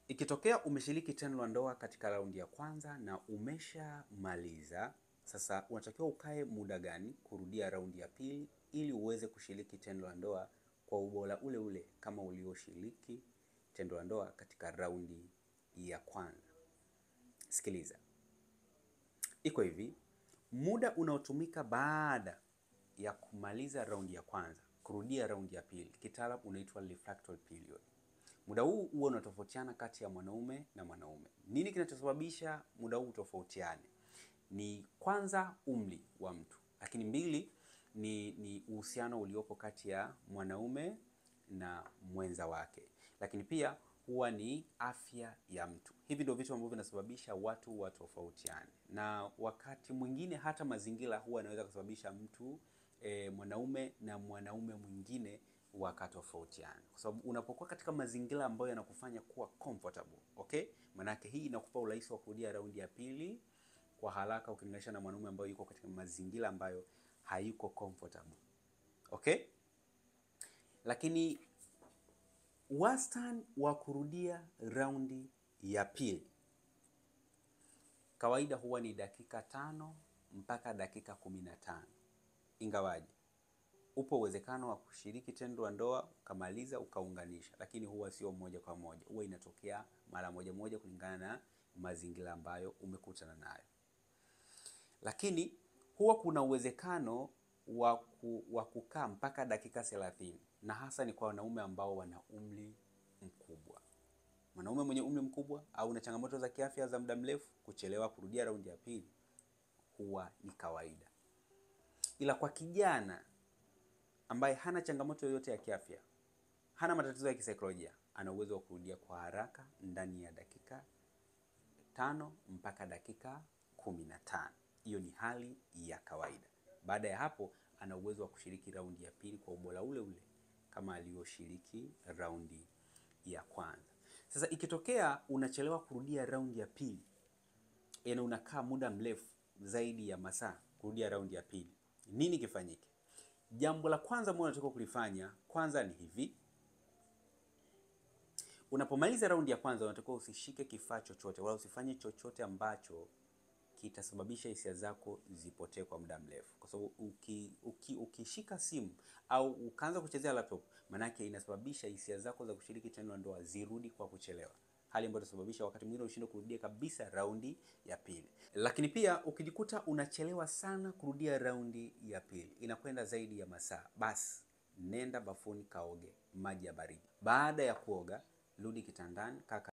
Ikitokea umeshiriki tendo la ndoa katika raundi ya kwanza na umeshamaliza, sasa unatakiwa ukae muda gani kurudia raundi ya pili ili uweze kushiriki tendo la ndoa kwa ubora ule ule kama ulioshiriki tendo la ndoa katika raundi ya kwanza? Sikiliza. Iko hivi, muda unaotumika baada ya kumaliza raundi ya kwanza kurudia raundi ya pili kitaalamu unaitwa refractory period. Muda huu huwa unatofautiana kati ya mwanaume na mwanaume. Nini kinachosababisha muda huu utofautiane? Ni kwanza umri wa mtu, lakini mbili ni uhusiano uliopo kati ya mwanaume na mwenza wake, lakini pia huwa ni afya ya mtu. Hivi ndio vitu ambavyo vinasababisha watu watofautiane, na wakati mwingine hata mazingira huwa yanaweza kusababisha mtu mwanaume na mwanaume mwingine wakatofautiana, kwa sababu unapokuwa katika mazingira ambayo yanakufanya kuwa comfortable, okay, manake hii inakupa urahisi wa kurudia raundi ya pili kwa haraka ukilinganisha na mwanaume ambaye yuko katika mazingira ambayo hayuko comfortable, okay. Lakini wastani wa kurudia raundi ya pili kawaida huwa ni dakika 5 mpaka dakika 15, ingawaje upo uwezekano wa kushiriki tendo la ndoa ukamaliza ukaunganisha, lakini huwa sio moja kwa moja, huwa inatokea mara moja moja kulingana na mazingira ambayo umekutana nayo. Lakini huwa kuna uwezekano wa kukaa mpaka dakika 30, na hasa ni kwa wanaume ambao wana umri mkubwa. Mwanaume mwenye umri mkubwa au na changamoto za kiafya za muda mrefu, kuchelewa kurudia raundi ya pili huwa ni kawaida. Ila kwa kijana ambaye hana changamoto yoyote ya kiafya, hana matatizo ya kisaikolojia, ana uwezo wa kurudia kwa haraka ndani ya dakika 5 mpaka dakika 15. Hiyo ni hali ya kawaida. Baada ya hapo ana uwezo wa kushiriki raundi ya pili kwa ubora ule ule kama aliyoshiriki raundi ya kwanza. Sasa ikitokea unachelewa kurudia raundi ya pili, yaani unakaa muda mrefu zaidi ya masaa kurudia raundi ya pili, nini kifanyike? Jambo la kwanza ambalo unatakiwa kulifanya kwanza ni hivi: unapomaliza raundi ya kwanza unatakiwa usishike kifaa chochote wala usifanye chochote ambacho kitasababisha hisia zako zipotee kwa muda mrefu, kwa sababu ukishika simu au ukaanza kuchezea laptop, manake inasababisha hisia zako za kushiriki tendo la ndoa zirudi kwa kuchelewa, hali ambayo itasababisha wakati mwingine ushindwe kurudia kabisa raundi ya pili. Lakini pia ukijikuta unachelewa sana kurudia raundi ya pili, inakwenda zaidi ya masaa, basi nenda bafuni kaoge maji ya baridi. Baada ya kuoga, rudi kitandani, kaka